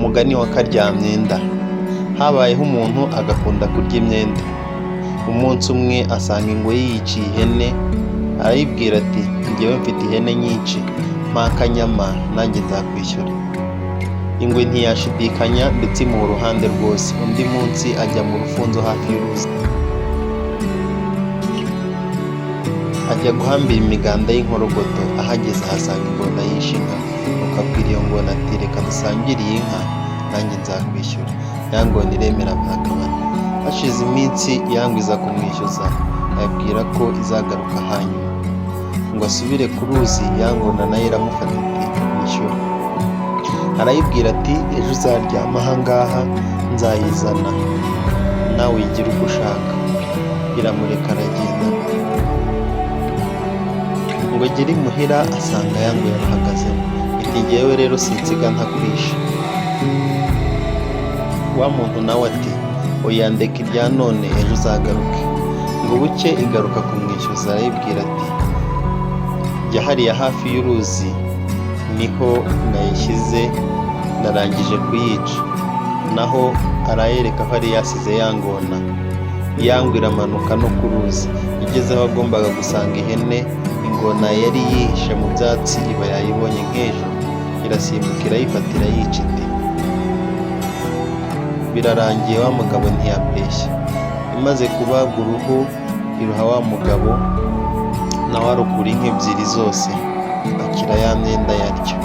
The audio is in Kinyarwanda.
Umugani wa Karyamyenda. Habayeho umuntu agakunda kurya imyenda. Umunsi umwe asanga ingwe yiyiciye ihene, arayibwira ati: "Njyewe mfite ihene nyinshi, mpa akanyama nanjye nzakwishyura." Ingwe ntiyashidikanya ndetse imuha uruhande rwose. Undi munsi ajya mu rufunzo hafi y'uruzi, ajya guhambira imiganda y'inkorogoto, ahageze ahasanga ingona yishe inka. Nuko abwira iyo ngona ati: "Reka dusangire iyi nka, nanjye nzakwishyura." Ya ngona iremera barakabana. Hashize iminsi ya ngwe iza kumwishyuza, ayibwira ko izagaruka hanyuma. Ngo asubire ku ruzi, ya ngona nayo iramufata iti: "Nyishyura." Arayibwira ati: "Ejo uzaryama aha ngaha, nzayizana nawe uyigire uko ushaka." Iramureka aragenda. Ngo agere imuhira asanga ya ngwe yaruhagazemo, iti: "Jyewe rero sinsiga ntakwishe." Wa muntu nawe ati: "Oya, ndeka irya none, ejo uzagaruke." Ngo buke igaruka kumwishyuza, arayibwira ati: "Jya hariya hafi y'uruzi, niho nayishyize, narangije kuyica." Naho arayereka aho yari yasize ya ngona. Ya ngwe iramanuka no ku ruzi, igeze aho agombaga gusanga ihene, ingona yari yihishe mu byatsi iba yayibonye nk'ejo, irasimbuka irayifata irayica iti: "Birarangiye, wa mugabo ntiyambeshya." Imaze kubaga uruhu iruha wa mugabo, nawe arukura inka ebyiri zose, akira ya myenda yaryo.